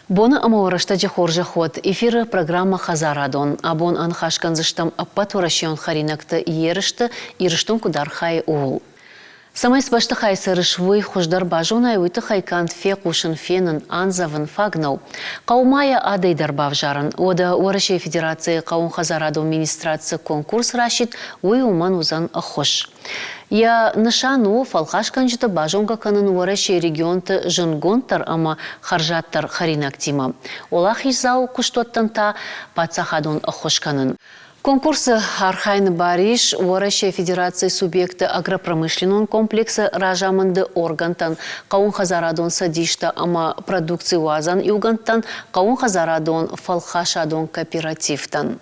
Боны ӕмӕ рӕстӕджы хорзӕх уӕд! Эфиры программӕ Хӕдзарадон. Абон аныхас кӕндзыстӕм ӕппӕтуӕрӕсейон хӕринӕгты ерысты Ирыстон куыд архайы, ууыл. Цӕмӕй цы бӕстыхайы цӕрыс, уый хуыздӕр базонай, уый тыххӕй канд фехъусын, фенын, андзӕвын фаг нӕу. Хъӕуы ма йӕ адӕй дӕр бавзарын. Уӕдӕ Уӕрӕсейы Федерацийы хъӕууонхӕдзарадон министрад цы конкурс расидт, уый уымӕн уыдзӕн ӕххуыс. Йӕ нысан у фӕлхасгӕнджыты базонгӕ кӕнын Уӕрӕсейы регионты зындгонддӕр ӕмӕ хӕрзаддӕр хӕринӕгтимӕ. Уӕлахиздзау куыстуӕттӕн та паддзахадон ӕххуыс кӕнын. Конкурсы архайыны бар ис Уӕрӕсейы Федерацийы субъектты агропромышленнон комплексы разамынды органтӕн, хъӕууонхӕдзарадон цӕдистӕ ӕмӕ продукциуадзӕн иугӕндтӕн, хъӕууонхӕдзарадон фӕлхасадон кооперативтӕн.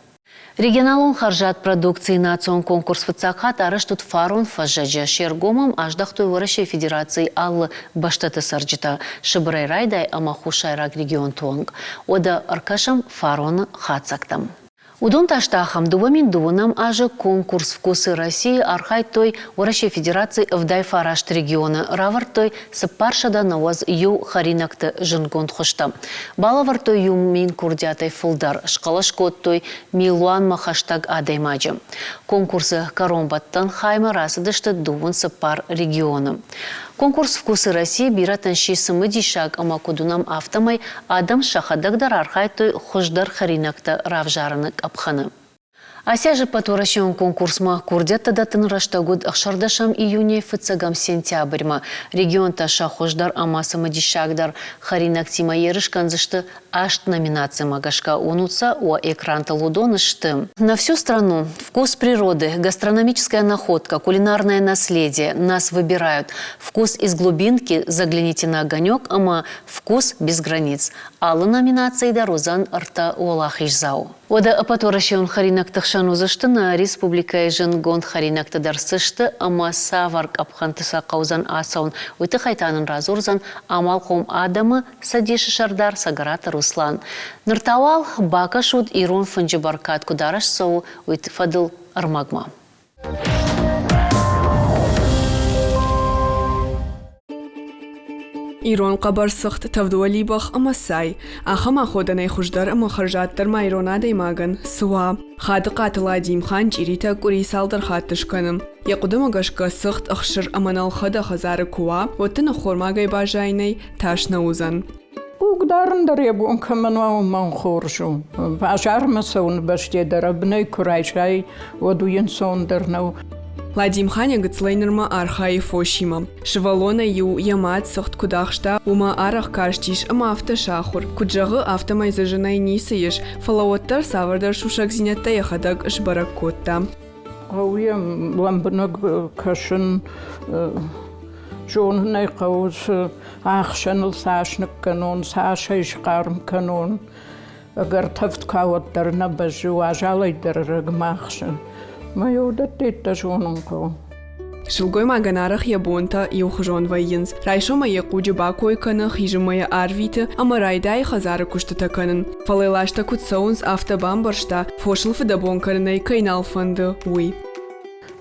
Регионалон хӕрзад продукцийы национ конкурс фыццаг хатт арӕзт уыд фарон фӕззӕджы. Се ргом ӕм аздӕхтой Уӕрӕсейы Федерацийы алы бӕстӕты цӕрджытӕ, Сыбырӕй райдай ӕмӕ хуссайраг регионты онг. Уӕдӕ ӕркӕсӕм фароны хатдзӕгтӕм. Уыдон та сты ахӕм: 2002 азы конкурс «Вкусы России» архайдтой Уӕрӕсейы Федерацийы 79 регионы, равӕрдтой 491 хӕринӕгты зындгонд хуызтӕ. Балӕвӕрдтой 1000 курдиатӕй фылдӕр, схъӕлӕс кодтой милуанмӕ хӕстӕг адӕймаджы. Конкурсы кӕронбӕттӕн хаймӕ рацыдысты 24 регионы. Конкурс «Вкусы России» бирӕтӕн сси цымыдисаг ӕмӕ куыд уынӕм, афтӕмӕй адӕм сӕхӕдӕг дӕр архайдтой хуыздӕр хӕринӕгтӕ равзарыны къӕпхӕны. Ацы азы ӕппӕтуӕрӕсеон конкурсмӕ курдиӕттӕ дӕттыны рӕстӕг уыд ӕхсӕрдӕсӕм июнӕй фыццӕгӕм сентябрьмӕ. Регионтӕ сӕ хуыздӕр ӕмӕ цымыдисагдӕр хӕринӕгтимӕ ерыс кӕндзысты аст номинацимӕ гӕсгӕ. Уынут сӕ уӕ экрантыл, уыдон сты На всю страну, Вкус природы, Гастрономическая находка, Кулинарное наследие, Нас выбирают, Вкус из глубинки, Загляните на огонек ӕмӕ Вкус без границ. Алы номинацийы дӕр уыдзӕн ӕртӕ уӕлахиздзау. Уӕдӕ ӕппӕтуӕрӕсеон хӕринӕгты хсӕн уыдзысты нӕ республикӕйы зындгонд хӕринӕгтӕ дӕр цы сты ӕмӕ цавӕр къӕпхӕнты сӕ хъӕудзӕн ацӕуын, уый тыххӕй та нын радзурдзӕн амалхъом адӕмы Цӕдисы сӕрдар Цӕгӕраты Руслан. Ныр та уал бакӕсут ирон фынджы бӕркад куыд арӕзт цӕуы, уый фӕдыл ӕрмӕгмӕ. Ирон хъӕбӕр цыхт, тӕвд уӕлибӕх ӕмӕ цай. Ахӕм аходӕнӕй хуыздӕр ӕмӕ хӕрзаддӕр ма ирон адӕймагӕн цы уа? Хадыхъаты Ладимхан чъиритӕ къуыри цалдӕр хатты скӕны. Йӕ хъуыдымӕ гӕсгӕ цыхт, ӕхсыр ӕмӕ нӕлхӕ дӕ хӕдзары куы уа, уӕд дын ӕххормагӕй баззайынӕй тас нӕ уыдзӕн. Хъуг дарын дӕр йӕ бон кӕмӕн уа, уымӕн хорз у. Базармӕ цӕуыны бӕсте дӕр ӕбынӕй куы райсай, уӕд уый ӕнцондӕр нӕу. Ладимхан йӕ гыццылӕй нырмӕ архайы фосимӕ. Сывӕллонӕй-иу йӕ мад цыхт куыд ахста, уымӕ арӕх кастис ӕмӕ афтӕ сахуыр. Куыд зӕгъы, афтӕмӕй дзы зынӕй ницы ис, фӕлӕ уӕддӕр цавӕрдӕр сусӕгдзинӕдтӕ йӕхӕдӕг сбӕрӕг кодта. Хъӕуы йӕм лӕмбынӕг кӕсын, зонын ӕй хъӕуы, цы ӕхсӕныл цас ныккӕнон, цас ӕй схъарм кӕнон. Ӕгӕр тӕвд куы уӕддӕр нӕ бӕззы, уазалӕй дӕр ӕрӕгмӕ ӕхсын. Мӕ уыдӕттӕ зонын хъӕуы. Сылгоймагӕн арӕх йӕ бонтӕ иухуызон вӕййынц. Райсомӕй йӕ хъуджы бакой кӕны, хизынмӕ йӕ арвиты ӕмӕ райдайы хӕдзары куыстытӕ кӕнын. Фӕлӕ йыл азтӕ куыд цӕуынц, афтӕ бамбӕрста, фосыл фыдӕбон кӕнын ӕй кӕй нал фӕнды, уый.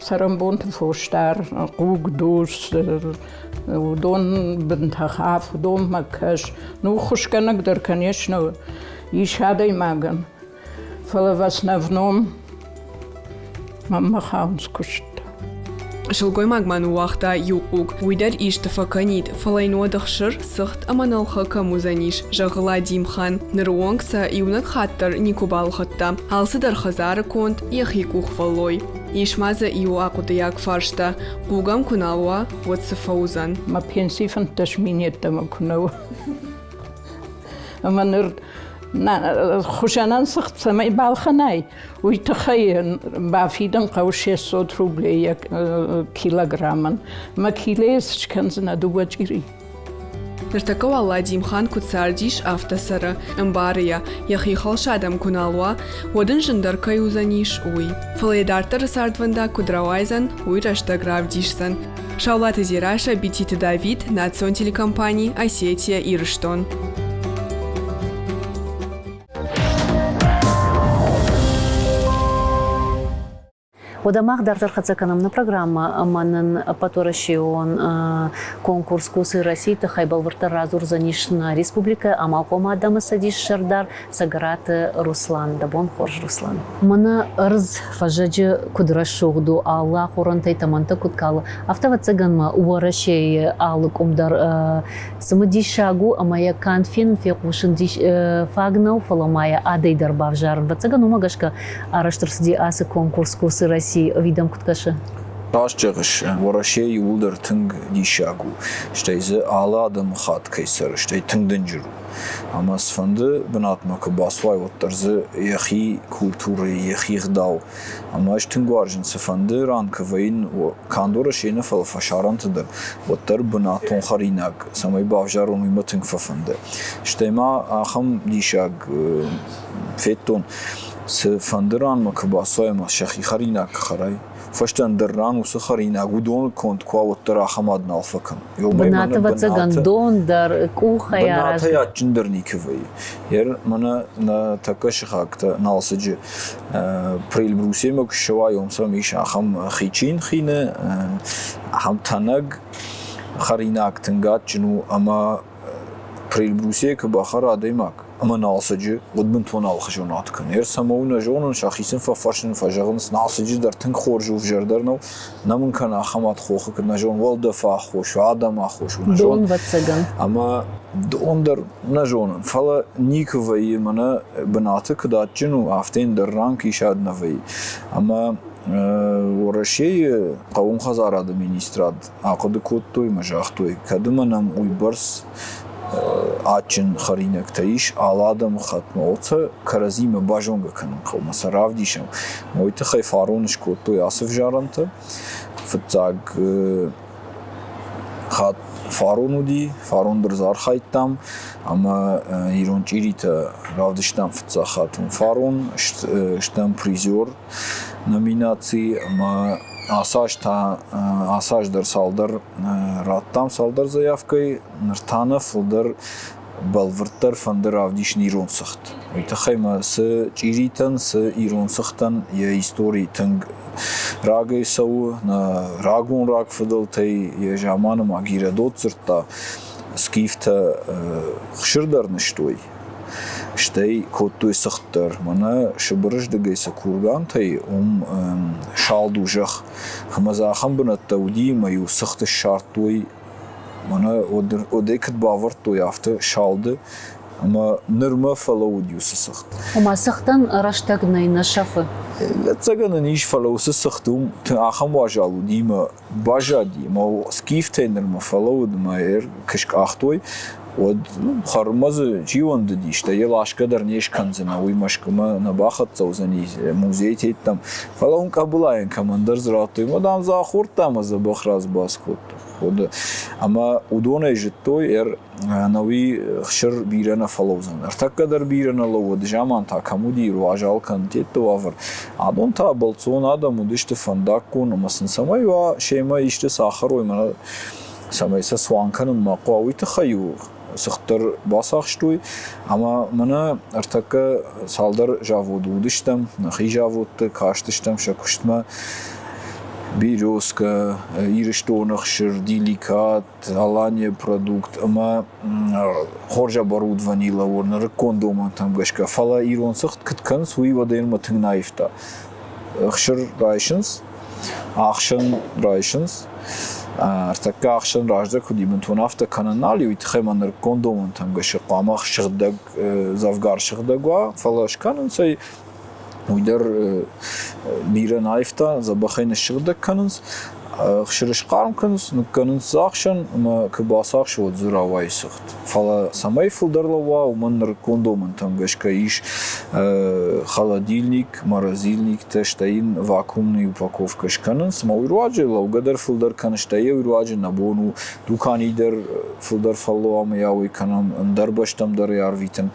Цӕрӕнбонты фос дӕр, хъуг, дус, уыдон бынтӕ хаф, уыдонмӕ кӕс. Ну, хуысгӕнӕг дӕр, конечно, ис адӕймагӕн. Фӕлӕ в основном мӕнмӕ хауынц куыст. Сылгоймаг ма ныууагъта иу хъуг, уый дӕр исты фӕкӕнид, фӕлӕ йын уӕд ӕхсыр, цыхт ӕмӕ нӕлхӕ кӕм уыдзӕнис, зӕгъы Ладимхан. Ныры онг сӕ иунӕг хатт дӕр никуы балхӕдта. Алцыдӕр хӕдзары конд, йӕхи къухфӕллой. Ис ма дзы иу ахъуыдыйаг фарста, хъуг ӕм куы нал уа, уӕд цы фӕуыдзӕн? Мӕ пенси 15 мин йеддӕмӕ куы нӕ у. Ӕмӕ ныр хуызӕнӕн цыхт цӕмӕй балхӕнай, уый тыххӕй бафидын хъӕуы 600 рублей килограммӕн. Мӕ килейы скӕндзынӕ дыууӕ чъири. Ныртӕккӕ уал Ладимхан куыд цардис, афтӕ цӕры. Ӕмбары йӕ, йӕхи хӕлцад ӕм куы нал уа, уӕд ын зындӕр кӕй уыдзӕнис, уый. Фӕлӕ йӕ дарддӕры цардвӕндаг куыд рауайдзӕн, уый рӕстӕг равдисдзӕн. Саулаты Дзерассӕ, Бититы Давид, национ телекомпани «Осетия, Ирыстон». Уӕдӕ мах дарддӕр хӕццӕ кӕнӕм нӕ программӕ ӕмӕ нын ӕппӕтуӕрӕсеон конкурс «Вкусы России» тыххӕй бӕлвырддӕр радзурдзӕнис нӕ республикӕйы амалхъом адӕмы цӕдисы сӕрдар Цӕгӕраты Руслан. Дӕ бон хорз, Руслан. Мӕнӕ ӕрдз фӕззӕджы куыд рӕсугъд у, алы ахорӕнтӕй тӕмӕнтӕ куыд калы, афтӕ, ӕвӕццӕгӕн ма Уӕрӕсейы алы къуым дӕр цымыдисаг у ӕмӕ йӕ канд фенын фехъусын фаг нӕу, фӕлӕ ма йӕ адӕй дӕр бавзарын. Ӕвӕццӕгӕн уымӕ гӕсгӕ арӕзт ӕрцыди ацы конкурс «Вкусы России». Ӕви дӕм куыд кӕсы? Раст зӕгъыс, Уӕрӕсе иууылдӕр тынг диссаг у, стӕй дзы алы адӕмыхатт кӕй цӕры, стӕй тынг дынджыр у. Ӕмӕ цыфӕнды бынатмӕ куы бацуай, уӕддӕр дзы йӕхи культурӕ, йӕхи гъдау. Ӕмӕ ӕз тынг уарзын, цыфӕнды ран куы вӕййын, канд Уӕрӕсейы нӕ, фӕлӕ фӕсарӕнты дӕр, уӕддӕр бынатон хӕринаг, цӕмӕй бавзарон, уый мӕ тынг фӕфӕнды. Стӕй ма ахӕм диссаг федтон, цыфӕнды ранмӕ куы бацуай ӕмӕ сӕхи хӕринаг куы хӕрай, фӕстӕ ӕндӕр ран уыцы хӕринаг уыдоны конд куы уа, уӕддӕр ахӕм ад нал фӕкӕны. Бынаты, ӕвӕццӕгӕн, дон дӕр къухӕй аразы. Бынатӕй адджындӕр никуы вӕййы. Ер мӕнӕ нӕ тӕккӕ сыхӕгтӕ Налцыджы Прельбрусемӕ куы ссӕуай, уым сӕм ис ахӕм хичин хины, ахӕм тӕнӕг хӕринаг тынг адджын у ӕмӕ Прельбрусейы куы бахӕра адӕймаг ӕмӕ Налцыджы, уӕд бынтон алыхуызон ад кӕны. Ер цӕмӕ нӕ зонын, сӕхицӕн фӕфӕрсын, фӕзӕгъынц, Налцыджы дӕр тынг хорз у, ӕвзӕр дӕр нӕу. Нӕ мын кӕны ахӕм ад хохы, куыд нӕ зон, уӕлдӕфы аххос у, адӕмы аххос у, нӕ зон. Донвӕццӕгӕн. Ӕмӕ дон дӕр нӕ зонын, фӕлӕ никуы вӕййы, мӕнӕ бынаты куыд адджын у, афтӕ йын дӕр ранг исад нӕ вӕййы. Ӕмӕ Уӕрӕсейы хъӕууон хӕдзарады министрад ахъуыды кодтой ӕмӕ загътой, кӕд ӕмӕ нӕм уыйбӕрц адджын хӕринӕгтӕ ис, алы адӕмыхаттмӕ сӕ кӕрӕдзимӕ базонгӕ кӕнын хъӕуы, сӕ равдисӕм. Уый тыххӕй фарон скодтой ацы ӕвзарӕнтӕ. Фыццаг хатт фарон уыди, фарон дӕр дзы архайдтам ӕмӕ ирон чъиритӕ равдыстам фыццаг хатт. Фарон стӕм призер номинацийы ӕмӕ ацы аз та ацы аз дӕр цалдӕр радтам цалдӕр заявкӕйы, ныр та нӕ фылдӕр бӕлвырддӕр фӕнды равдисын ирон цыхт. Уый тыххӕй ма цы чъиритӕн, цы ирон цыхтӕн йӕ истори тынг рагӕй цӕуы, нӕ рагон рагфыдӕлтӕй йӕ заманы ма Геродот дзырдта, скифтӕ хсыр дӕр нызтой, стӕй кодтой цыхт дӕр. Мӕнӕ Сыбырыздыгӕй цы кургантӕй, уым салд у зӕхх. Ӕмӕ дзы ахӕм бынӕттӕ уыди, ӕмӕ-иу цыхт ссардтой Мӕнӕ уӕдӕй куыд бавӕрдтой, афтӕ салды ӕмӕ нырмӕ фӕлӕууыди уыцы цыхт. Ома цыхтӕн рӕстӕг нӕй, нӕ сӕфы? Ӕцӕгӕн ын ис, фӕлӕ уыцы цыхт уым ахӕм уазал уыди ӕмӕ баззади, ӕмӕ скифтӕй нырмӕ фӕлӕууыд ӕмӕ йӕ куы скъахтой, уӕд хӕрынмӕ дзы чи уӕндыди, стӕй йӕ ласгӕ дӕр не скӕндзынӕ, уый Мӕскуымӕ нӕ бахӕццӕ уыдзӕни музейтӕ йеддӕм. Фӕлӕ уым къӕбылайӕн кӕмӕндӕр дзы радтой, ӕмӕ дам дзы ахордта ӕмӕ дзӕбӕх разбас кодта. Хъуыды. Ӕмӕ уыдонӕй зыдтой, ӕнӕуи хсыр бирӕ нӕ фӕлӕудзӕн. Ӕртӕккӕ дӕр бирӕ нӕ лӕууыд, заман та кӕм уыди, уазал кӕнтетты уавӕр. Адон та бӕлццон адӕм уыдысты фӕндаггон ӕмӕ сын цӕмӕй уа семӕ исты сахарой, мӕнӕ цӕмӕй сӕ цуан кӕнын ма хъуа, уый тыххӕй-иу цыхтдӕр бацахстой. Ӕмӕ мӕнӕ ӕртӕккӕ цалдӕр заводы уыдыстӕм, нӕхи заводты кастыстӕм сӕ куыстмӕ. Березка, Ирыстоны хсыр, Деликат, Алания продукт ӕмӕ хорз оборудовани лӕууы нырыккон домӕнтӕм гӕсгӕ. Фӕлӕ ирон цыхт куыд кӕнынц, уый уӕдӕй тынг нӕ аивта. Ӕхсыр райсынц, ӕхсӕн райсынц. Ӕртӕккӕ ӕхсӕн раздӕр куыд и, бынтон афтӕ кӕнын нал и, уый тыххӕй ма нырыккон домӕнтӕм гӕсгӕ хъуамӕ сыгъдӕг, дзӕвгар сыгъдӕг уа, фӕлӕ скӕнынц ӕй, уый дӕр бирӕ нӕ аивта, дзӕбӕхӕй ныссыгъдӕг кӕнынц. Ӕхсыр схъарм кӕнынц, ныккӕнынц дзы ӕхсӕн ӕмӕ куы бацахсы, уӕд дзы рауайы цыхт. Фӕлӕ цӕмӕй фылдӕр лӕууа, уымӕн нырыккон домӕнтӕм гӕсгӕ ис холодильник, морозильниктӕ, стӕй йын вакуумный упаковкӕ скӕнынц. Ӕмӕ уый руаджы лӕугӕ дӕр фылдӕр кӕны, стӕй йӕ уый руаджы нӕ бон у дукани дӕр фылдӕр фӕллоу ӕмӕ йӕ ауӕй кӕнӕм, ӕндӕр бӕстӕм дӕр ӕй арвитын.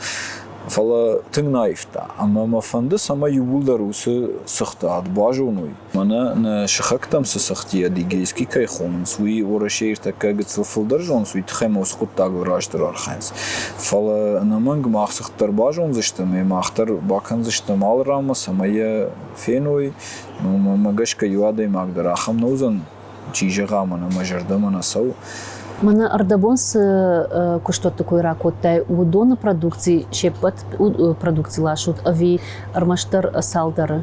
Фӕлӕ тынг нӕ аивта. Ӕмӕ мӕ фӕнды, цӕмӕй иууылдӕр уыцы цыхты ад базоной. Мӕнӕ нӕ сыхӕгтӕм цы цыхт и, адыгейский кӕй хонынц, уый Уӕрӕсейы ӕртӕккӕ гыццыл фылдӕр зонынц, уый тыххӕй ма уыцы хъуыддагыл раздӕр архайынц. Фӕлӕ ӕнӕмӕнг мах цыхт дӕр базондзыстӕм, ӕмӕ мах дӕр бакӕндзыстӕм алы ранмӕ, цӕмӕй йӕ феной. Мӕнмӕ гӕсгӕ иу адӕймаг дӕр ахӕм нӕ уыдзӕн, чи зӕгъа, мӕнӕ мӕ зӕрдӕмӕ нӕ цӕуы. Мӕнӕ ӕрдӕбон цы куыстуӕтты кой ракодтай, уыдоны продукци се ппӕт продукци ласут ӕви ӕрмӕстдӕр цалдӕры?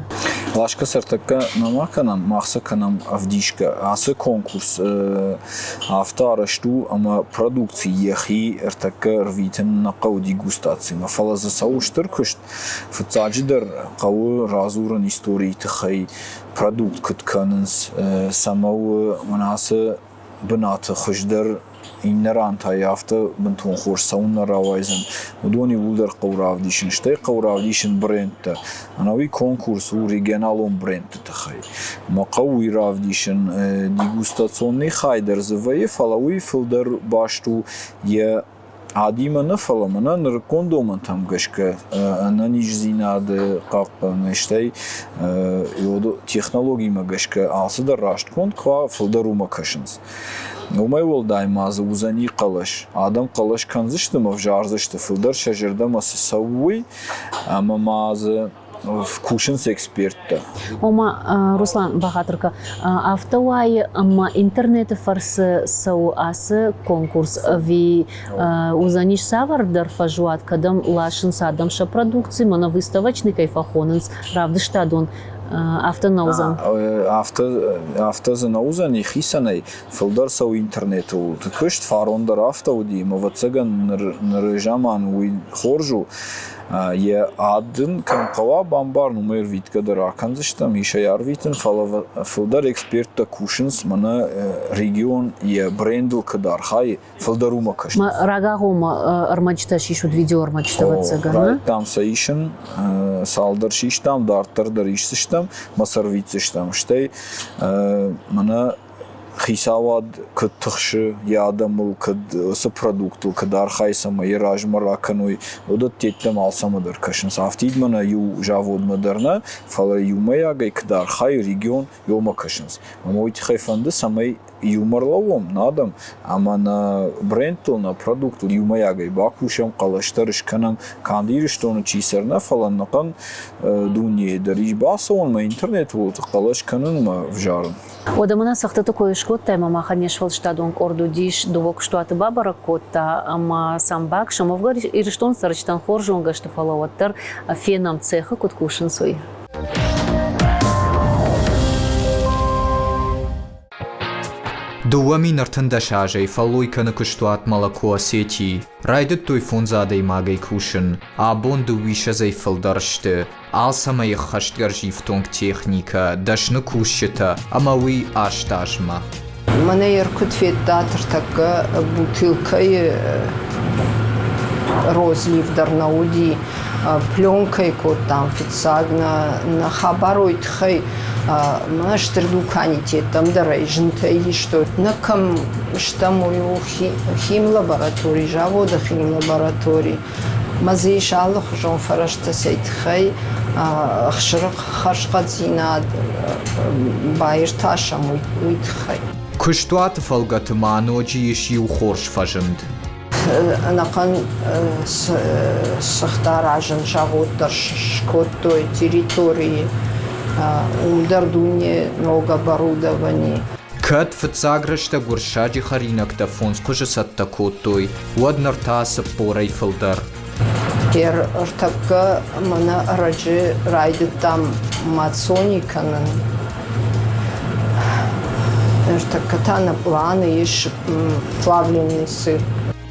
Ласгӕ сӕ ӕртӕккӕ нӕма кӕнӕм, мах сӕ кӕнӕм ӕвдисгӕ. Ацы конкурс афтӕ арӕзт у, ӕмӕ продукци йӕхи ӕртӕккӕ ӕрвитын нӕ хъӕуы дегустацимӕ, фӕлӕ дзы цӕуы стыр куыст. Фыццаджыдӕр хъӕуы радзурын историйы тыххӕй, продукт куыд кӕнынц, цӕмӕ у мӕнӕ ацы бынаты хуыздӕр иннӕ ран та йӕ афтӕ бынтон хорз цӕуыннӕ рауайдзӕн, уыдон иууылдӕр хъӕуы равдисын. Стӕй хъӕуы равдисын брендтӕ. Ӕнӕуи конкурс у регионалон брендты тыххӕй. Мӕ хъӕуы уый равдисын. Дегустационный хай дӕр дзы вӕййы, фӕлӕ уый фылдӕр баст у йӕ адимӕ нӕ, фӕлӕ мӕнӕ нырыккон домӕнтӕм гӕсгӕ ӕнӕниздзинады хъахъхъӕны, стӕй технологимӕ гӕсгӕ алцыдӕр растгонд куы уа, фылдӕр уымӕ кӕсынц. Уымӕй уӕлдай ма дзы уыдзӕни хъӕлӕс. Адӕм хъӕлӕс кӕндзысты ӕмӕ ӕвзардзысты, фылдӕр сӕ зӕрдӕмӕ цы цӕуы, уый, ӕмӕ ма дзы кусынц эксперттӕ. Ома, Руслан бахатыр кӕ, афтӕ уайы, ӕмӕ интернеты фӕрцы цӕуы ацы конкурс ӕви уыдзӕнис цавӕрдӕр фӕзуат, кӕдӕм ласынц адӕм сӕ продукци, мӕнӕ выставочный кӕй фӕхонынц, равдыстадон, афтӕ нӕ уыдзӕн? Афтӕ, афтӕ дзы нӕ уыдзӕни хицӕнӕй, фылдӕр цӕуы интернеты уылты куыст. Фарон дӕр афтӕ уыди, ӕмӕ ӕвӕццӕгӕн ныры заман уый хорз у. Йӕ ад ын кӕм хъӕуа бамбарын, уымӕй ӕрвитгӕ дӕр акӕндзыстӕм, ис ӕй арвитын, фӕлӕ фылдӕр эксперттӕ кусынц, мӕнӕ регион йӕ брендыл куыд архайы, фылдӕр уымӕ кӕсынц. Рагагъоммӕ ӕрмӕджытӕ сисут, видеоӕрмӕджытӕ, ӕвӕццӕгӕн? Райдыдтам сӕ исын, цалдӕр систам, дарддӕр дӕр исдзыстӕм, мӕ сӕ ӕрвитдзыстӕм. Стӕй мӕнӕ хицауад куыд тыхсы йӕ адӕмыл, куыд цы продуктыл куыд архайы, цӕмӕй йӕ размӕ ракӕной, уыдӕтты йеддӕмӕ алцӕмӕ дӕр кӕсынц. Афтид мӕнӕ иу заводмӕ дӕр нӕ, фӕлӕ иумӕйагӕй куыд архайы регион, уымӕ кӕсынц. Ӕмӕ уый тыххӕй фӕнды, цӕмӕй иумӕ ӕрлӕууӕм нӕ адӕм ӕмӕ нӕ брендтыл, нӕ продуктыл иумӕйагӕй бакусӕм, хъӕлӕстӕ скӕнӕм, канд Ирыстоны чи цӕры нӕ, фӕлӕ ӕнӕхъӕн дунейы дӕр ис бацӕуӕнмӕ интернеты уылты хъӕлӕс кӕнынмӕ ӕвзарын. Уӕдӕ мӕнӕ цӕгъдтыты кой скодтай ӕмӕ махӕн не сфӕлдыстадон къорд уыдис, дыууӕ куыстуаты бабӕрӕг кодта ӕмӕ сӕм баксӕм. Уӕвгӕ Ирыстоны цӕрджытӕн хорз зонгӕ сты, фӕлӕ уӕддӕр фенӕм цехы куыд кусынц, уый. 2013 азӕй фӕллой кӕны куыстуат «Молоко Осетии». Райдыдтой фондз адӕймагӕй кусын. Абон дыууиссӕдзӕй фылдӕр сты. Алцӕмӕй ӕххӕстгӕрзифтонг техникӕ, дӕсны кусджытӕ ӕмӕ уый аст азмӕ. Мӕнӕ йӕ куыд федтат, ӕртӕккӕ бутылкӕйы розлив дӕр нӕ уыди. Пленкӕй кодтам фыццаг нӕ, нӕ хабар уый тыххӕй мӕ стыр дуканитеттӕм дӕр ӕй зынтӕй истой. Нӕ кӕм стӕм, уый у химлаборатори, заводы химлаборатори. Мӕ дзы ис алыхуызон фӕрӕзтӕ сӕ тыххӕй ӕхсыры хӕрзхъӕддзинад баиртасӕм, уый тыххӕй. Куыстуаты фӕлгӕты ма ноджы ис иу хорз фӕзынд. Ӕнӕхъӕн цыхтаразӕн завод дӕр скодтой территорийы, уым дӕр дуне ног оборудовани. Кӕд фыццаг рӕстӕг уырыссаджы хӕринӕгтӕ фондз хуызы цӕттӕ кодтой, уӕд ныр та цыппорӕй фылдӕр. Ӕртӕккӕ мӕнӕ ӕрӕджы райдыдтам мацони кӕнын. Ӕртӕккӕ та нӕ пъланы ис плавленый сыр.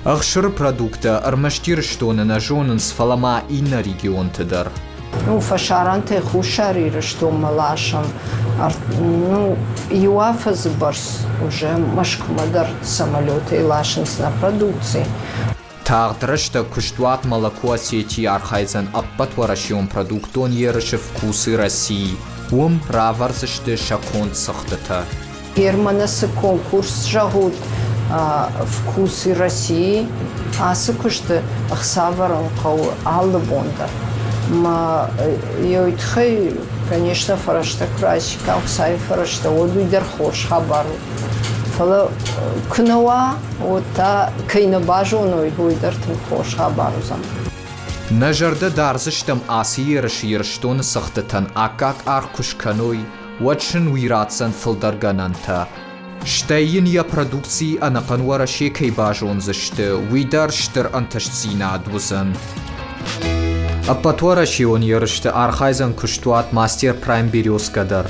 Ӕхсыры продукттӕ ӕрмӕст Ирыстоны нӕ зонынц, фӕлӕ ма иннӕ регионты дӕр. Ну, фӕсарӕнтӕй Хуссар Ирыстонмӕ ласӕм. Ну, иу афӕдзы бӕрц уже Мӕскуымӕ дӕр самолетӕй ласынц нӕ продукци. Тагъд рӕстӕг куыстуат «Молоко Осетии» архайдзӕн ӕппӕтуӕрӕсеон продуктон ерысы «Вкусы России». Уым равӕрдзысты сӕ конд цыхтытӕ. Германы цы конкурс зӕгъут, «Вкусы России». Ацы куысты ӕхсӕвӕрын хъӕуы алы бон дӕр. Мӕ йой тыххӕй, конечно, фӕрӕзтӕ куы райсиккам, ӕхцайы фӕрӕзтӕ, уӕд уый дӕр хорз хабар у. Фӕлӕ куы нӕ уа, уӕд та кӕй нӕ базоной, уый дӕр тынг хорз хабар уыдзӕн. Нӕ зӕрдӕ дардзыстӕм ацы ерысы Ирыстоны цӕгъдтытӕн аккаг аргъ куы скӕной, уӕд сын уый ратдзӕн фылдӕр гӕнӕнтӕ. Стӕй йын йӕ продукци ӕнӕхъӕн Уӕрӕсе кӕй базондзысты, уый дӕр стыр ӕнтыстдзинад уыдзӕн. Ӕппӕтуӕрӕсеон ерысты архайдзӕн куыстуат Мастер Прайм Березка дӕр.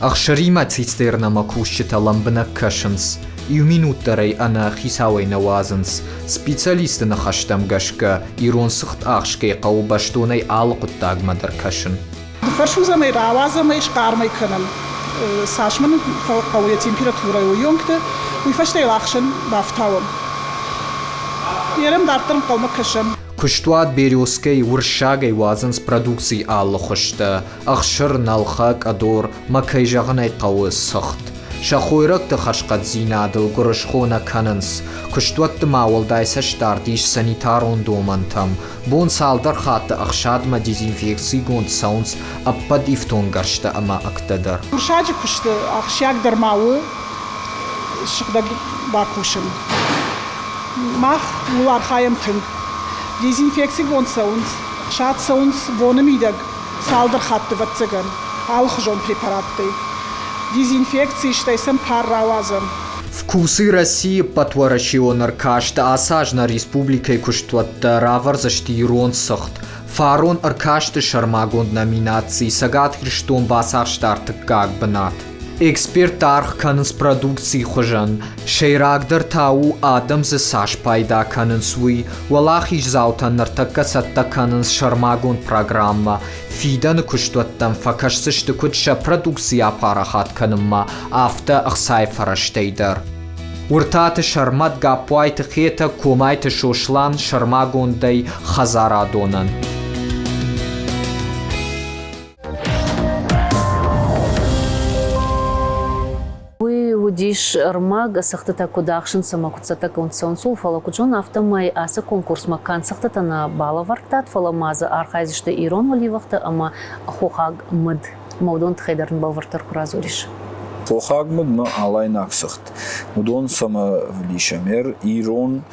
Ӕхсыримӕ цистернӕмӕ кусджытӕ лӕмбынӕг кӕсынц, иу минут дӕр ӕй ӕнӕ хицауӕй нӕ уадзынц. Специалистты ныхӕстӕм гӕсгӕ, ирон цыхт ахсгӕ хъӕуы бӕстонӕй алы хъуыддагмӕ дӕр кӕсын. Фӕрсудзӕм ӕй, рауадзӕм ӕй, схъарм ӕй кӕнӕм. Цас мын хъӕуы йӕ температурӕйы уыйонгты, уый фӕстӕ йыл ӕхсӕн бафтауӕм. Ерӕм дарддӕр ӕнхъӕлмӕ кӕсӕм. Куыстуат «Березкӕ»-йы уырыссагӕй уадзынц продукцийы алы хуызтӕ: ӕхсыр, нӕлхӕ, къӕдор мӕ, кӕй зӕгъын ӕй хъӕуы, цыхт. Сӕ хойрӕгты хӕрзхъӕддзинадыл гуырысхо нӕ кӕнынц. Куыстуӕтты ма уӕлдай цӕстдард ис санитарон домӕнтӕм. Бон цалдӕр хатты ӕхсадмӕ дезинфекцигонд цӕуынц ӕппӕт ифтонггӕрзтӕ ӕмӕ ӕгтӕ дӕр. Урсаджы куысты ахсджиагдӕр ма у сыгъдӕг бакусын. Мах ууыл архайӕм тынг. Дезинфекцигонд цӕуынц, ӕхсад цӕуынц боны мидӕг цалдӕр хатты, ӕвӕццӕгӕн, алыхуызон препараттӕй. Дезинфекци, стӕй сӕм пар рауадзӕм. «Вкусы России» ӕппӕтуӕрӕсеон ӕркасты ацы аз нӕ республикӕйы куыстуӕттӕ равӕрдзысты ирон цыхт. Фарон ӕркасты сӕрмагонд номинацийы Цӕгат Ирыстон бацахста ӕртыккаг бынат. Эксперттӕ аргъ кӕнынц продукцийы хуызӕн. Сӕйрагдӕр та у, адӕм дзы цас пайда кӕнынц, уый. Уӕлахиздзаутӕн ныртӕккӕ цӕттӕ кӕнынц сӕрмагонд программӕ. Фидӕны куыстуӕттӕм фӕкӕсдзысты куыд сӕ продукци апарахат кӕнынмӕ, афтӕ ӕхцайы фӕрӕзтӕй дӕр. Уыртаты Сӕрмӕт, Гаппуайты Хетӕг, Комайты Сослан сӕрмагондӕй хӕдзарадонӕн. Уый уыдис ӕрмӕг, цыхтытӕ куыд ахсынц ӕмӕ куыд цӕттӕ кӕнынц цӕуынц, фӕлӕ куыд зонын, афтӕмӕй ацы конкурсмӕ канд цыхтытӕ нӕ балӕвӕрдтат, фӕлӕ ма дзы архайдзысты ирон уӕливыхтӕ ӕмӕ хохаг мыд. Ӕмӕ уыдон тыххӕй дӕр ын бӕлвырддӕр куы радзурис. Хохаг мыд мӕ алайнаг цыхт. Уыдон цӕмӕ вдисӕм ирон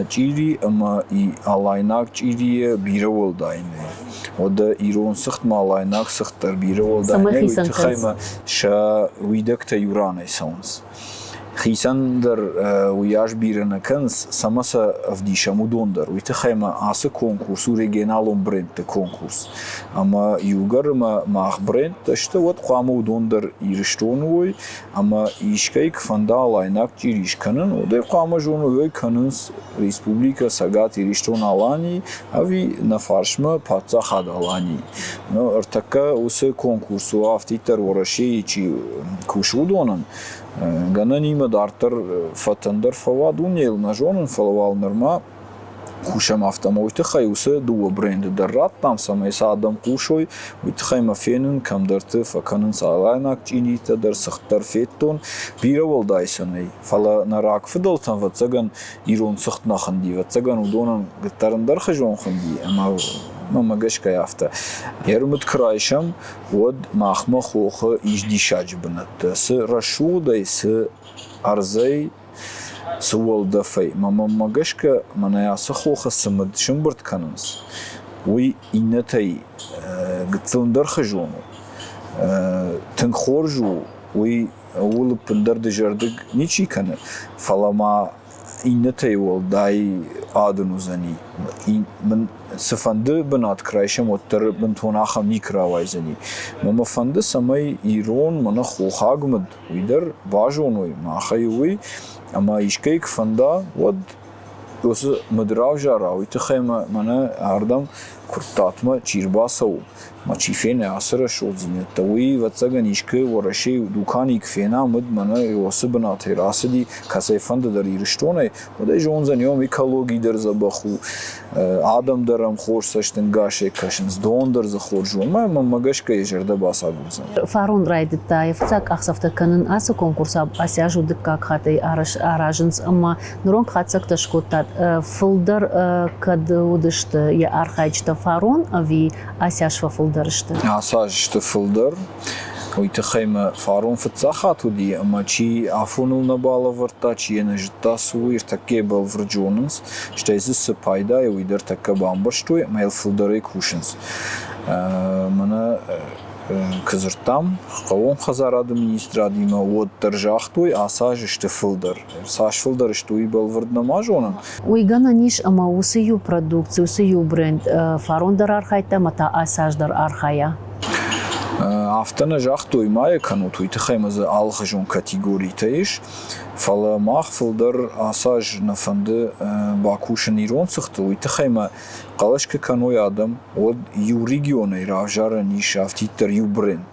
чъири ӕмӕ алайнаг чъирийӕ бирӕ уӕлдай нӕй. Уӕдӕ ирон цыхт ма алайнаг цыхт дӕр бирӕ уӕлдай нӕй, уый тыххӕй ма сӕ уидӕгтӕ иу ранӕй цӕуынц. Хицӕн дӕр уыйас бирӕ нӕ кӕнынц, цӕмӕ сӕ ӕвдисӕм, уыдон дӕр. Уый тыххӕй ма ацы конкурс у регионалон брендты конкурс. Ӕмӕ иугӕр ӕмӕ мах брендтӕ сты, уӕд хъуамӕ уыдон дӕр Ирыстоны уой, ӕмӕ искӕй куы фӕнда алайнаг чъири скӕнын, уӕд ӕй хъуамӕ зоной, уый кӕнынц Республикӕ Цӕгат Ирыстон-Алани ӕви нӕ фарсмӕ Паддзахад Алани. Ну, ӕртӕккӕ уыцы конкурс у афтиддӕр Уӕрӕсейы чи кусы, уыдонӕн. Гӕнӕнимӕ дарддӕр фӕтӕндӕр фӕуа дунейыл нӕ зонын, фӕлӕ уал нырма кусӕм афтӕ ӕмӕ уый тыххӕй уыцы дыууӕ бренды дӕр радтам, цӕмӕй сӕ адӕм хъусой, уый тыххӕй мӕ фенын, кӕмдӕрты фӕкӕнынц алайнаг чъиритӕ дӕр, цыхт дӕр федтон. Бирӕ уӕлдай сӕ нӕй, фӕлӕ нӕ рагфыдӕлтӕн, ӕвӕццӕгӕн, ирон цыхт нӕ хуынди, ӕвӕццӕгӕн, уыдонӕн гыддӕр ӕндӕр хызон хуынди, ӕмӕ мӕмӕ гӕсгӕ афтӕ. Ӕрмыд куы райсӕм, уӕд махмӕ хохы ис диссаджы бынӕттӕ, цы рӕсугъдӕй, цы ӕрдзӕй цы уӕлдӕфӕй. Мӕ мӕнмӕ гӕсгӕ, мӕнӕ ацы хохы цы мыд сымбырд кӕнынц, уый иннӕтӕй гыццыл ӕндӕр хызон у. Тынг хорз у, уый ууыл ӕппындӕр дызӕрдыг ничи кӕны, фӕлӕ ма иннӕтӕй уӕлдай адын уыдзӕни. Цыфӕнды бынат куы райсӕм, уӕддӕр бынтон ахӕм никуы рауайдзӕни. Мӕ мӕ фӕнды, цӕмӕй ирон, мӕнӕ хохаг мыд уый дӕр базоной махӕй уый, ӕмӕ искӕй куы фӕнда, уӕд уыцы мыд равзара, уый тыххӕй мӕ мӕнӕ ардӕм Куырттатмӕ чи рбацӕуы ӕмӕ чи фены ацы рӕсугъддзинӕдтӕ, уый, ӕвӕццӕгӕн, искуы Уӕрӕсейы дуканийы куы фена мыд, мӕнӕ уыцы бынатӕй рацыди, кӕцӕйфӕнды дӕр Ирыстонӕй, уӕд ӕй зондзӕн, ем экологи дӕр дзӕбӕх у, адӕм дӕр ӕм хорз цӕстӕнгасӕй кӕсынц, дон дӕр дзы хорз у, ӕмӕ мӕнмӕ гӕсгӕ йӕ зӕрдӕ бацагурдзӕн. Фарон райдыдта йӕ фыццаг къахдзӕфтӕ кӕнын ацы конкурс ацы аз у дыккаг хатт ӕй аразынц ӕмӕ ныронг хатдзӕгтӕ скодтат. Фылдӕр кӕд уыдысты йӕ архайджытӕ фарон ӕви ацы аз фӕфылдӕр сты? Ацы аз сты фылдӕр. Уый тыххӕй мӕ фарон фыццаг хатт уыди, ӕмӕ чи афоныл нӕ балӕвӕрдта, чи йӕ нӕ зыдта, цы у, ӕртӕккӕ бӕлвырд зонынц, стӕй дзы цы пайда и, уый дӕр тӕккӕ бамбӕрстой ӕмӕ йыл фылдӕрӕй кусынц. Мӕнӕ куы дзырдтам хъӕууон хӕдзарады министрадимӕ, уӕд дӕр загътой, ацы аз сты фылдӕр. Цас фылдӕр сты, уый бӕлвырд нӕма зонын. Уый гӕнӕн ис, ӕмӕ уыцы иу продукци, уыцы иу бренд фарон дӕр архайдта ӕмӕ та ацы аз дӕр архайа? Афтӕ нӕ загътой, ма йӕ кӕнут, уый тыххӕй ма дзы алыхуызон категоритӕ ис. Фӕлӕ мах фылдӕр ацы аз нӕ фӕнды бакусын ирон цыхтыл, уый тыххӕй ма хъӕлӕс куы кӕной адӕм, уӕд иу регионӕй равзарӕн ис афтиддӕр иу бренд.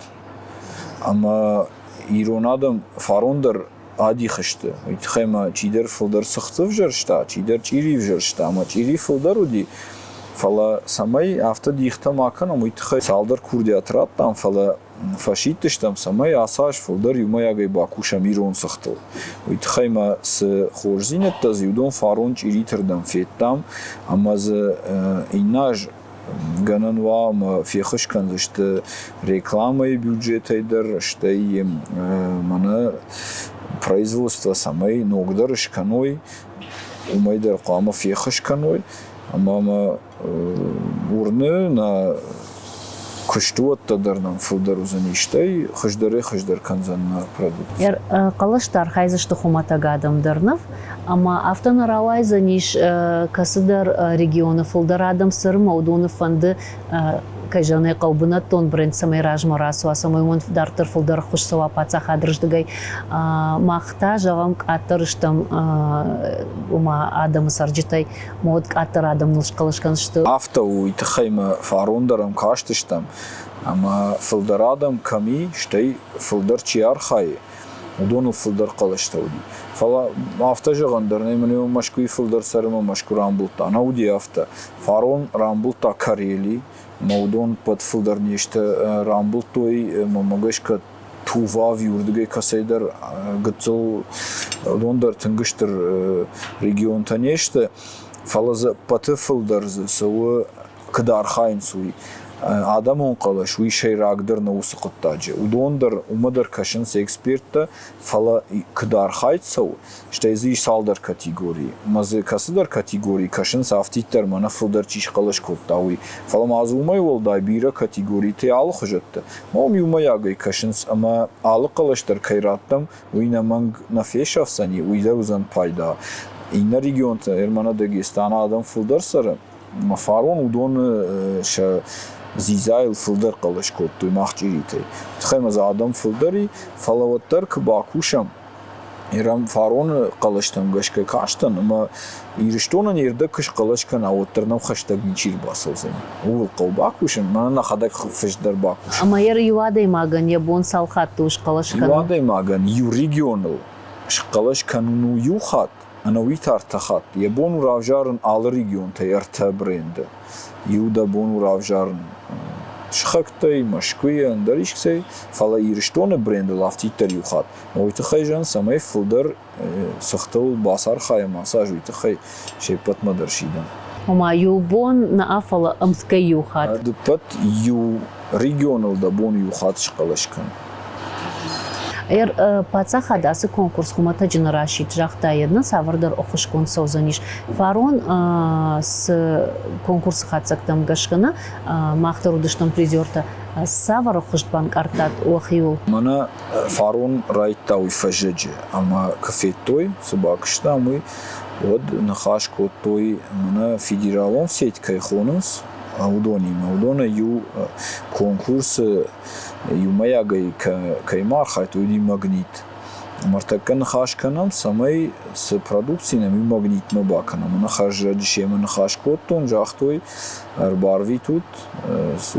Ӕмӕ ирон адӕм фарон дӕр адих сты. Уый тыххӕй ма чидӕр фылдӕр цыхт ӕвзӕрста, чидӕр чъири ӕвзӕрста, ӕмӕ чъири фылдӕр уыди. Фӕлӕ цӕмӕй афтӕ дихтӕ ма кӕнӕм, уый тыххӕй цалдӕр курдиат радтам, фӕлӕ фӕсидтыстӕм, цӕмӕй ацы аз фылдӕр иумӕйагӕй бакусӕм ирон цыхтыл. Уый тыххӕй ма цы хорздзинӕдтӕ дзы уыдон фарон чъириты рдӕм федтам, ӕмӕ дзы иннӕ аз гӕнӕн уа ӕмӕ феххуыс кӕндзысты рекламӕйы бюджетӕй дӕр, стӕй мӕнӕ производство цӕмӕй ногдӕр скӕной, уымӕй дӕр хъуамӕ феххуыс кӕной. Ӕмӕ мӕ уырны, нӕ куыстуӕттӕ дӕр нӕм фылдӕр уыдзӕни, стӕй хуыздӕрӕй-хуыздӕр кӕндзӕн нӕ продукци. Хъӕлӕсты архайдзысты хуымӕтӕг адӕм дӕр ныв, ӕмӕ афтӕ нӕ рауайдзӕнис, кӕцыдӕр регионы фылдӕр адӕм цӕры ӕмӕ уыдоны фӕнды, кӕй зӕгъын ӕй хъӕуы, бынӕттон бренд цӕмӕй размӕ рацӕуа, цӕмӕй уымӕн дарддӕр фылдӕр ӕххуыс цӕуа паддзахады рдыгӕй. Мах та, зӕгъӕм, къаддӕр стӕм ома адӕмы цӕрджытӕй, уӕд къаддӕр адӕм ныл схъӕлӕс кӕндзысты. Афтӕ у, уый тыххӕй мӕ фарон дӕр ӕм кастыстӕм, ӕмӕ фылдӕр адӕм кӕм и, стӕй фылдӕр чи архайы, уыдоныл фылдӕр хъӕлӕстӕ уыди. Фӕлӕ афтӕ зӕгъӕн дӕр нӕй, мӕнӕ Мӕскуыйы фылдӕр цӕры ӕмӕ Мӕскуы рамбылдта. Нӕ уыди афтӕ. Фарон рамбылдта Карели, ӕмӕ уыдон ӕппӕт фылдӕр не сты рамбылдтой, ӕмӕ мӕ гӕсгӕ Тував иуырдыгӕй кӕцӕйдӕр гыццыл, уыдон дӕр тынг стыр регионтӕ не сты, фӕлӕ дзы ӕппӕты фылдӕр дзы цӕуы, куыд архайынц, уый. Адӕмон хъӕлӕс уый сӕйрагдӕр нӕ уыцы хъуыддаджы. Уыдон дӕр, уымӕ дӕр кӕсынц эксперттӕ, фӕлӕ куыд архайд цӕуы, стӕй дзы ис цалдӕр категорийы. Ӕмӕ дзы кӕцыдӕр категорийы кӕсынц афтиддӕр мӕнӕ фылдӕр чи схъӕлӕс кодта, уый. Фӕлӕ ма дзы уымӕй уӕлдай бирӕ категоритӕ алыхуызӕттӕ. Уым иумӕйагӕй кӕсынц ӕмӕ алы хъӕлӕс дӕр кӕй раттӕм, уый нӕмӕнг нӕ фесӕфдзӕни, уый дӕр уыдзӕн пайда. Иннӕ регионты, Ермана Дагестаны адӕм фылдӕр цӕры, ӕмӕ фарон уыдоны сӕ дзидзайыл фылдӕр хъӕлӕс кодтой мах чъиритӕй. Тыххӕй ма дзы адӕм фылдӕр и, фӕлӕ уӕддӕр куы бакусӕм, Ирӕм фароны хъӕлӕстӕм гӕсгӕ кастӕн ӕмӕ Ирыстонӕн йе рдӕг куы схъӕлӕс кӕна, уӕддӕр нӕм хӕстӕг ничи ӕрбацӕудзӕн. Ууыл хъӕуы бакусын, мӕнӕ нӕхӕдӕг фыст дӕр бакусын. Ӕмӕ иу адӕймагӕн йӕ бон цал хатты у схъӕлӕс кӕнын? Иу адӕймагӕн иу регионыл схъӕлӕс кӕнын у иу хатт, ӕнӕуи та ӕртӕ хатты. Йӕ бон у равзарын алы регионтӕй ӕртӕ бренды. Иу дӕ бон у равзарын сыхӕгтӕй, Мӕскуыйӕ, ӕндӕр искӕй, фӕлӕ Ирыстоны брендыл афтиддӕр иу хатт. Уый тыххӕй зӕгъын, цӕмӕй фылдӕр цыхтыл бацархайӕм ацы аз, уый тыххӕй се ппӕтмӕ дӕр сидӕм. Ома иу бон нӕ, фӕлӕ ӕмткӕй иу хатт. Дыппӕт иу регионыл дӕ бон иу хатт схъӕлӕс кӕн. Паддзахад ацы конкурс хуымӕтӕджы нӕ расидт, загъта йӕ, нӕ цавӕрдӕр ӕххуысгонд цӕудзӕнис. Фарон цы конкурсы хатдзӕгтӕм гӕсгӕ нӕ, мах дӕр уыдыстӕм призертӕ. Цавӕр ӕххуыс банкъардтат уӕхиуыл? Мӕнӕ фарон райдта уый фӕззӕджы ӕмӕ куы федтой, цы бакуыстам, уый, уӕд ныхас кодтой, мӕнӕ федералон сеть кӕй хонынц, уыдонимӕ. Уыдонӕй иу конкурсы иумӕйагӕй кӕимӕ архайдтой, уыди «Магнит». Ныртӕккӕ ныхас кӕнӕм, цӕмӕй цы продукци нӕм и, магнитмӕ бакӕнӕм. Мӕнӕ хӕрзӕджы семӕ ныхас кодтон, загътой, ӕрбарвитут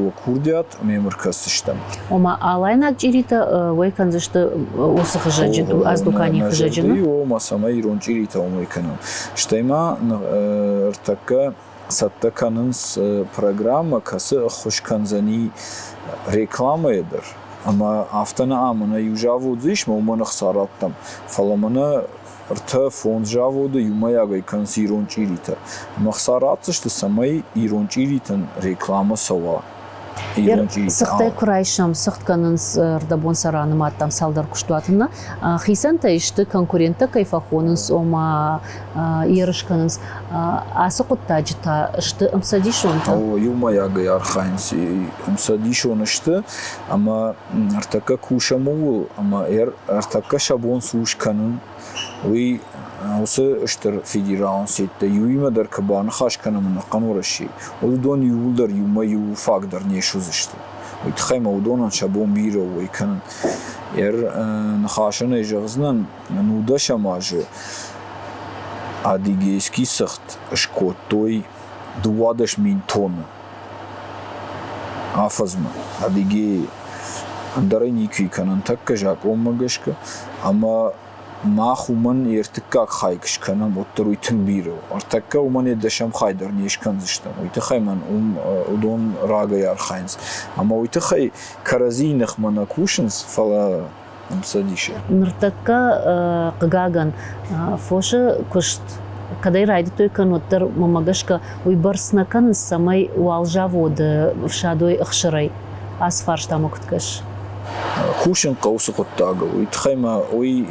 уӕ курдиат, ӕмӕ йӕм ӕркӕсдзыстӕм. Ома алайнаг чъиритӕ уӕй кӕндзысты уыцы хызӕджы, аздуканийы хызӕджы? Ома цӕмӕй ирон чъиритӕ уӕй кӕнӕм. Стӕй ма ӕртӕккӕ цӕттӕ кӕнынц программӕ, кӕцы ӕххуыс кӕндзӕни рекламӕйӕ дӕр. Ӕмӕ афтӕ нӕ амына иу завод дзы ис, мӕ уымӕн ӕхца радтам. Фӕлӕ мӕнӕ ӕртӕ-фондз заводы иумӕйагӕй кӕнынц ирон чъиритӕ. Ӕмӕ ӕхца ратдзысты, цӕмӕй ирон чъиритӕн рекламӕ цӕуа. Ирон чъиритӕ. Цыхтӕй куы райсӕм, цыхт кӕнынц ӕрдӕбон сӕ ранымадтам цалдӕр куыстуаты нӕ. Хицӕнтӕй сты конкуренттӕ кӕй фӕхонынц, ома ерыс кӕнынц. Ацы хъуыддаджы та сты ӕмцӕдисонтӕ. О, иумӕйагӕй архайынц, ӕмцӕдисон сты ӕмӕ ӕртӕккӕ кусӕм ууыл ӕмӕ ӕртӕккӕ сӕ бон цы у скӕнын, уый уыцы стыр федералон сеттӕ иуимӕ дӕр куы баныхас кӕнӕм ӕнӕхъӕн Уӕрӕсейы, уӕд уыдон иууылдӕр иумӕ иу фаг дӕр не суыдзысты. Уый тыххӕй ма уыдонӕн сӕ бон бирӕ у уый кӕнын. Ныхасӕн ӕй зӕгъдзынӕн, нудӕсӕм азы Адыгейский цыхт скодтой 12 000 тонны афӕдзмӕ. Адыгейы ӕндӕрӕй никуы кӕнӕм тӕккӕ закъонмӕ гӕсгӕ ӕмӕ мах уымӕн йе ртыккаг хай куы скӕнӕм, уӕддӕр уый тынг бирӕ у. Ӕртӕккӕ уымӕн йӕ дӕсӕм хай дӕр не скӕндзыстӕм. Уый тыххӕй мӕн уым уыдон рагӕй архайынц. Ӕмӕ уый тыххӕй кӕрӕдзийы ныхмӕ нӕ кусынц, фӕлӕ ӕмцӕдисы. Ныртӕккӕ, хъыгагӕн, фосы куыст кӕдӕй райдыдтой кӕнын, уӕддӕр, мӕнмӕ гӕсгӕ, уый бӕрц нӕ кӕнынц, цӕмӕй уал заводы ӕфсадой ӕхсырӕй. Ацы фарстамӕ куыд кӕсыс? Кусын хъӕуы цы хъуыддагыл, уый тыххӕй ма уый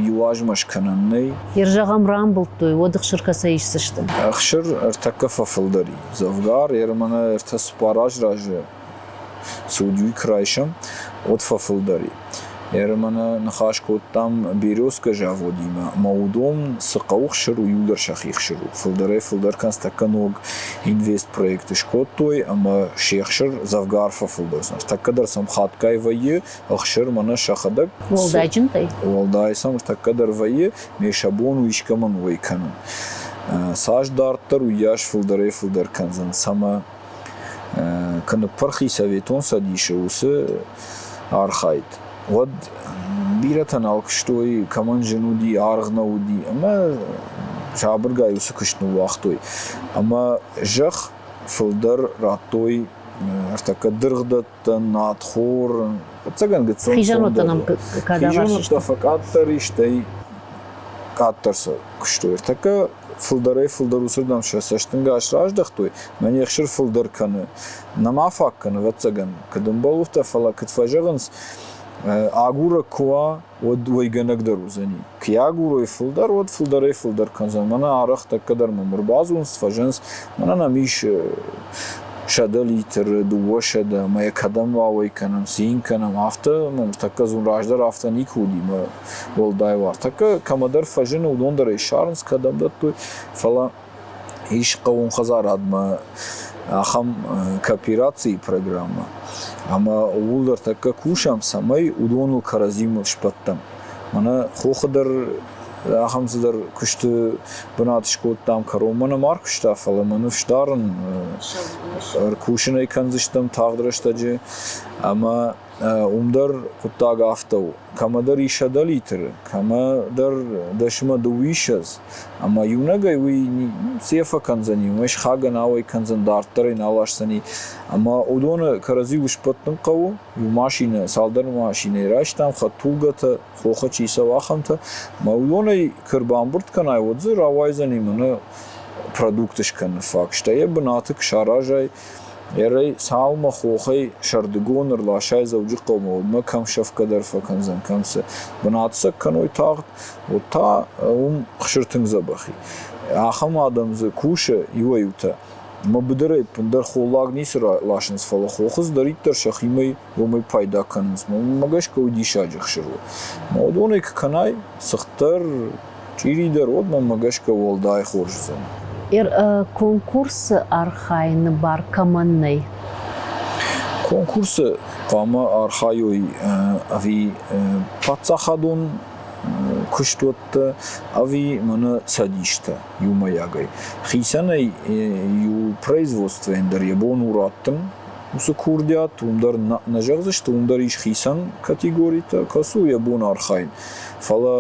иу азмӕ скӕнӕн нӕй. Зӕгъӕм, рамбылдтой, уӕд ӕхсыр кӕцӕй исдзысты? Ӕхсыр ӕртӕккӕ фӕфылдӕр и. Дзӕвгар, мӕнӕ ӕртӕ-цыппар азы разы цы уыди, уый куы райсӕм, уӕд фӕфылдӕр и. Мӕнӕ ныхас кодтам Березка заводимӕ, ӕмӕ уыдон цы хъӕуы хсыр у, иуылдӕр сӕхи хсыр у. Фылдӕрӕй-фылдӕр кӕнынц тӕккӕ ног инвестпроект скодтой ӕмӕ се хсыр дзӕвгар фӕфылдӕр. Тӕккӕ дӕр сӕм хатгай вӕййы ӕхсыр мӕнӕ сӕхӕдӕг. Уӕлдайджынтӕй? Уӕлдай сӕм тӕккӕ дӕр вӕййы, ме сӕ бон у искӕмӕн уӕй кӕнын. Цас дарддӕр, уыйас фылдӕрӕй-фылдӕр кӕндзӕн, цӕмӕ куы ныппырх и Советон Цӕдисы уыцы архайд, уӕд бирӕтӕ нал куыстой, кӕмӕн зын уыди, аргъ нӕ уыди, ӕмӕ сабыргай уыцы куыст ныууагътой. Ӕмӕ зӕхх фылдӕр радтой ӕртӕккӕ дыргъдӕттӕн, надхор, ӕцӕгӕн гыццыл Хизӕнуӕттӕ нӕм кадавар Хизӕнуӕттӕ фӕкъаддӕр и, стӕй къаддӕр сӕ куыстой. Ӕртӕккӕ фылдӕрӕй-фылдӕр уыцырдӕм сӕ цӕстӕнгас раздӕхтой, мӕ не хсыр фылдӕр кӕны. Нӕма фаг кӕны, ӕвӕццӕгӕн, куыд ӕмбӕлуфтӕ, фӕлӕ куыд фӕзӕгъынц, агурӕг куы уа, уӕд уӕйгӕнӕг дӕр уыдзӕни. Куы агурой фылдӕр, уӕд фылдӕрӕй-фылдӕр кӕндзӕн. Мӕнӕ арӕх тӕккӕ дӕр мӕм ӕрбадзурынц, фӕзӕгъынц, мӕнӕ нӕм ис 100 литры, 200, ӕмӕ йӕ кӕдӕм ауӕй кӕнӕм, цы йын кӕнӕм, афтӕ мӕм тӕккӕ дзурын раздӕр афтӕ никуы уыди мӕ уӕлдай уар. Тӕккӕ кӕмӕдӕр фӕзыны, уыдон дӕр ӕй ссарынц, кӕдӕм дӕттой, фӕлӕ ис хъӕууон хӕдзарадмӕ ахӕм кооперацийы программӕ, ӕмӕ ууыл дӕр тӕккӕ кусӕм, цӕмӕй уыдоныл кӕрӕдзимӕ сбӕттӕм. Мӕнӕ хохы дӕр ахӕм цыдӕр куысты бынат скодтам, кӕронмӕ нӕма ӕркуыста, фӕлӕ мӕ ныфс дарын, ӕркусын ӕй кӕндзыстӕм тагъд рӕстӕджы ӕмӕ Уым дӕр хъуыддаг афтӕ у, кӕмӕдӕр ис 100 литры, кӕмӕдӕр дӕсмӕ дыууиссӕдз, ӕмӕ иунӕгӕй уый цы йӕ фӕкӕндзӕни, уымӕй сыхагӕн ауӕй кӕндзӕн, дарддӕр ӕй нал ласдзӕни. Ӕмӕ уыдоны кӕрӕдзиуыл сбӕттын хъӕуы. Иу машинӕ, цалдӕр машинӕйы райстам, хӕдтулгӕтӕ, хохы чи цӕуы, ахӕмтӕ. Ӕмӕ уыдонӕй куы ӕрбамбырд кӕнай, уӕд дзы рауайдзӕни мӕнӕ продукт скӕныны фаг. Стӕй йӕ бынаты куы саразай, Ерӕй цалынмӕ хохӕй сӕрдыгон ӕрласай Дзӕуджыхъӕумӕ, уӕдмӕ кӕм сӕфгӕ дӕр фӕкӕндзӕн, кӕм цы. Бынат сӕ кӕной тагъд, уӕд та уым хсыр тынг дзӕбӕх и. Ахӕм адӕм дзы кусы иуӕй-иутӕ. Ӕмӕ быдырӕй ӕппындӕр холлаг ницы ласынц, фӕлӕ хохы цыдӕриддӕр сӕхимӕ уымӕй пайда кӕнынц. Мӕнмӕ гӕсгӕ уый диссаджы хсыр у. Ӕмӕ уыдонӕй куы кӕнай, цыхт дӕр, чъири дӕр, уӕд мӕнмӕ гӕсгӕ уӕлдай хорз уыдзӕн. Конкурсы архайыны бар кӕмӕн нӕй? Конкурсы хъуамӕ архайой ӕви паддзахадон куыстуӕттӕ ӕви мӕнӕ цӕдистӕ иумӕйагӕй. Хицӕнӕй иу производствойӕн дӕр йӕ бон у раттын уыцы курдиат, уым дӕр нӕ зӕгъдзысты, уым дӕр ис хицӕн категоритӕ, кӕцы у йӕ бон архайын. Фӕлӕ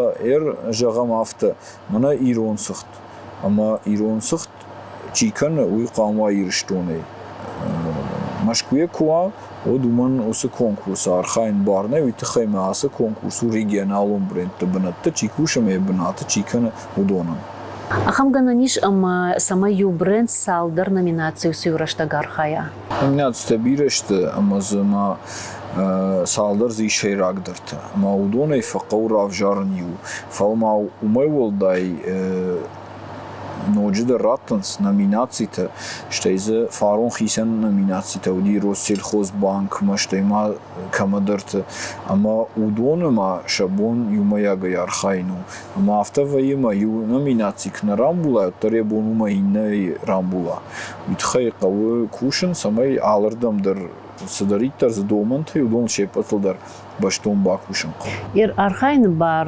зӕгъӕм афтӕ, мӕнӕ ирон цыхт ӕмӕ ирон цыхт чи кӕны, уый хъуамӕ уа Ирыстонӕй. Мӕскуыйӕ куы уа, уӕд уымӕн уыцы конкурсы архайын бар нӕй, уый тыххӕй ма ацы конкурс у регионалон брендты бынӕтты чи кусы ӕмӕ йӕ бынаты чи кӕны, уыдонӕн. Ахӕм гӕнӕн ис, ӕмӕ цӕмӕй иу бренд цалдӕр номинацийы уыцы иу рӕстӕг архайа? Номинацитӕ бирӕ сты ӕмӕ дзы ма цалдӕр дзы ис сӕйрагдӕртӕ. Ӕмӕ уыдонӕй фӕхъӕуы равзарын иу. Фӕлӕ ма уымӕй уӕлдай ноджыдӕр раттынц номинацитӕ, стӕй дзы фарон хицӕн номинацитӕ уыди Россельхозбанкмӕ, стӕй ма кӕмӕдӕрты. Ӕмӕ уыдоны ма сӕ бон иумӕйагӕй архайын у. Ӕмӕ афтӕ вӕййы, ӕмӕ иу номинаци куы нӕ рамбула, уӕддӕр йӕ бон уымӕ иннӕйы рамбула. Уый тыххӕй хъӕуы кусын, цӕмӕй алырдӕм дӕр цыдӕриддӕр дзы домӕнтӕ, уыдон се ппӕтыл дӕр бӕстон бакусын хъӕуы. Архайыны бар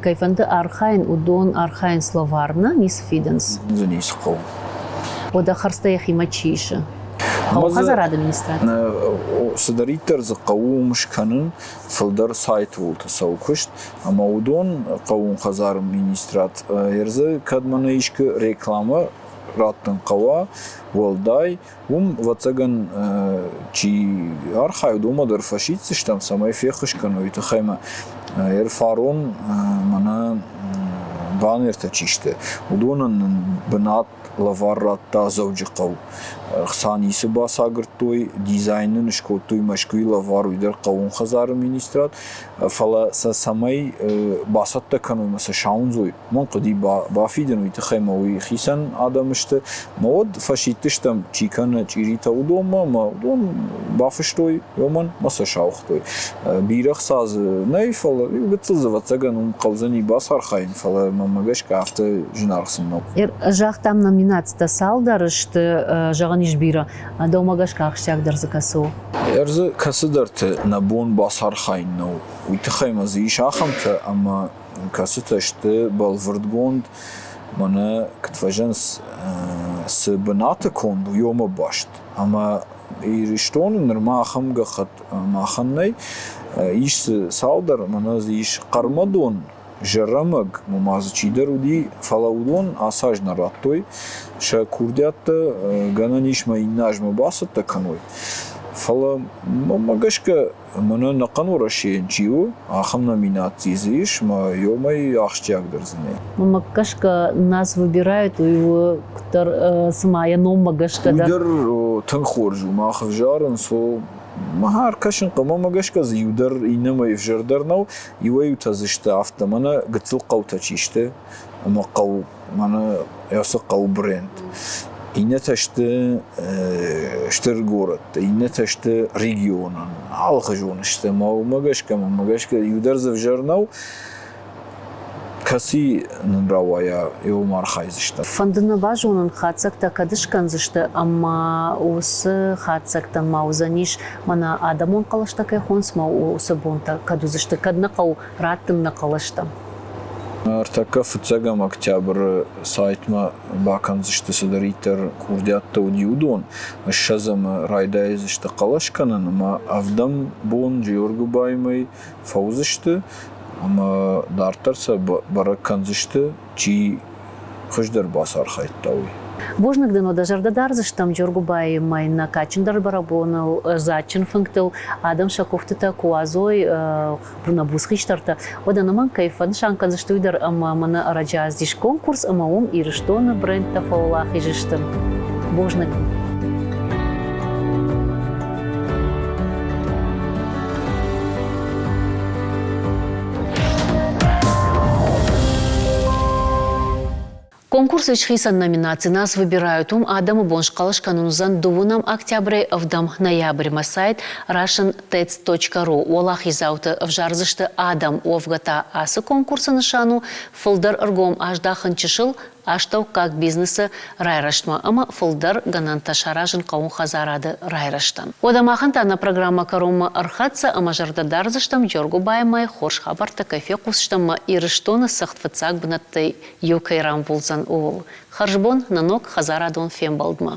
кӕй фӕнды архайын, уыдон архайынц лӕвар, нӕ ницы фидынц. Дзы ницы хъӕуы. Уӕдӕ хӕрдзтӕ йӕхимӕ чи исы? Хъӕуы хӕдзарады министрад? Цыдӕриддӕр дзы хъӕуы уым скӕнын, фылдӕр сайты уылты цӕуы куыст, ӕмӕ уыдон хъӕууон хӕдзары министрад ӕрдзы кӕд мӕнӕ искуы рекламӕ раттын хъӕуа, уӕлдай, уым, ӕвӕццӕгӕн, чи архайы, уыдонмӕ дӕр фӕсиддзыстӕм, цӕмӕй феххуыс кӕной, тыххӕй мӕ ӕрфарон мӕнӕ баннертӕ чи сты, уыдонӕн нын бынат лӕвар радта Дзӕуджыхъӕу. Хца ницы бацагуырдтой, дизайн нын скодтой Мӕскуыйы лӕвар, уый дӕр хъӕууон хӕдзары министрад. Фӕлӕ сӕ цӕмӕй бацӕттӕ кӕной ӕмӕ сӕ сауындзой, уымӕн хъуыди бафидын, уый тыххӕй ӕмӕ уый хицӕн адӕм сты. Ӕмӕ уӕд фӕсидтыстӕм, чи кӕны чъиритӕ, уыдонмӕ, ӕмӕ уыдон бафыстой уымӕн ӕмӕ сӕ сауыгътой. Бирӕ хца дзы нӕй, фӕлӕ иу гыццыл дзы, ӕвӕццӕгӕн, уым хъӕудзӕни бацархайын, фӕлӕ мӕнмӕ гӕсгӕ афтӕ зынаргъ сын нӕу. Загътам, номинацитӕ цалдӕр сты, зӕгъӕн ис бирӕ. Дӕумӕ гӕсгӕ ахсджиагдӕр дзы кӕцы у? Ӕрдзы кӕцыдӕрты нӕ бон бацархайын нӕу. Уый тыххӕй ма дзы ис ахӕмтӕ, ӕмӕ кӕцытӕ сты бӕлвырдгонд, мӕнӕ куыд фӕзӕгъынц, цы бынаты конд, уыимӕ баст. Ӕмӕ Ирыстоны нырма ахӕм гӕххӕтт махӕн нӕй. Ис дзы цалдӕр, мӕнӕ дзы ис Хъӕрмӕдон, Зӕрӕмӕг, ма дзы чидӕр уыди, фӕлӕ уыдон ацы аз нӕ радтой. Сӕ курдиӕттӕ гӕнӕн ис мӕ иннӕ азмӕ бацӕттӕ кӕной. Фӕлӕ мӕнмӕ гӕсгӕ, мӕнӕ ӕнӕхъӕн Уӕрӕсейӕн чи у, ахӕм номинаци дзы ис, мӕ ёмӕй ахсджиагдӕр дзы нӕй. Мӕнмӕ гӕсгӕ нас выбирают, уый у куыддӕр цыма йӕ номмӕ гӕсгӕ дӕр. Уый дӕр тынг хорз у, мах ӕвзарынц, Мӕ ӕркӕсын хъӕуы, мӕнмӕ гӕсгӕ дзы иу дӕр иннӕмӕй ӕвзӕрдӕр нӕу. Иуӕй-иутӕ дзы сты афтӕ, мӕнӕ гыццыл хъӕутӕ чи сты, ӕмӕ хъӕу, мӕнӕ ацы хъӕу бренд. Иннӕтӕ сты стыр горӕттӕ, иннӕтӕ сты регионӕн, алыхуызон сты. Ӕмӕ уымӕ гӕсгӕ, мӕнмӕ гӕсгӕ, иу дӕр дзы ӕвзӕр нӕу. Кӕци нын рауайа, уым архайдзыстӕм. Фӕнды нӕ базонын, хатдзӕгтӕ кӕд скӕндзысты ӕмӕ уыцы хатдзӕгтӕн ма уыдзӕнис, мӕнӕ адӕмон хъӕлӕстӕ кӕй хонынц, ӕмӕ уыцы бонтӕ кӕд уыдзысты, кӕд нӕ хъӕуы раттын нӕ хъӕлӕстӕ? Ӕртӕккӕ фыццӕгӕм октябры сайтмӕ бакӕндзысты цыдӕриддӕр курдиӕттӕ уыди, уыдон. Ссӕдзӕмы райдайдзысты хъӕлӕс кӕнын ӕмӕ ӕвдӕм бон Джиоргуыбаймӕ фӕуыдзысты ӕмӕ дарддӕр сӕ бӕрӕг кӕндзысты, чи хуыздӕр бацархайдта, уый. Бузныг дын, дӕ зӕрдӕ дардзыстӕм Джоргуыбайы мӕй нӕ кадджындӕр бӕрӕгбоныл, дзаджджын фынгтыл адӕм сӕ куывтытӕ куы уадзой, нӕ буц хистӕртӕ, уӕд ӕнӕмӕнг кӕй фӕнысан кӕндзысты уый дӕр ӕмӕ мӕнӕ ӕрӕджы аздис конкурс ӕмӕ уым Ирыстоны брендтӕ фӕуӕлахиз сты. Бузныг. Конкурсы схицӕн номинаци «Нас выбирают» уым адӕмы бон схъӕлӕс кӕнын уыдзӕн дыууынӕм октябрӕй ӕвдӕм ноябрьмӕ сайт russiantets.ru. Уӕлахиздзауты ӕвзардзысты адӕм. Уӕвгӕ та ацы конкурсы нысан у фылдӕр ӕргом аздахын чысыл астӕуккаг бизнесы райрӕзтмӕ ӕмӕ фылдӕр гӕнӕнтӕ саразын хъӕуы хӕдзарады райрӕзтӕн. Уӕдӕ махӕн та нӕ программӕ кӕронмӕ ӕрхӕццӕ ӕмӕ зӕрдӕ дардзыстӕм Джоргуыбаймӕ хорз хабӕрттӕ кӕй фехъусдзыстӕм ӕмӕ Ирыстоны цыхт фыццаг бынӕттӕй иу кӕй рамбулдзӕн, ууыл. Хӕрзбон нӕ ног хӕдзарадон фембӕлдмӕ.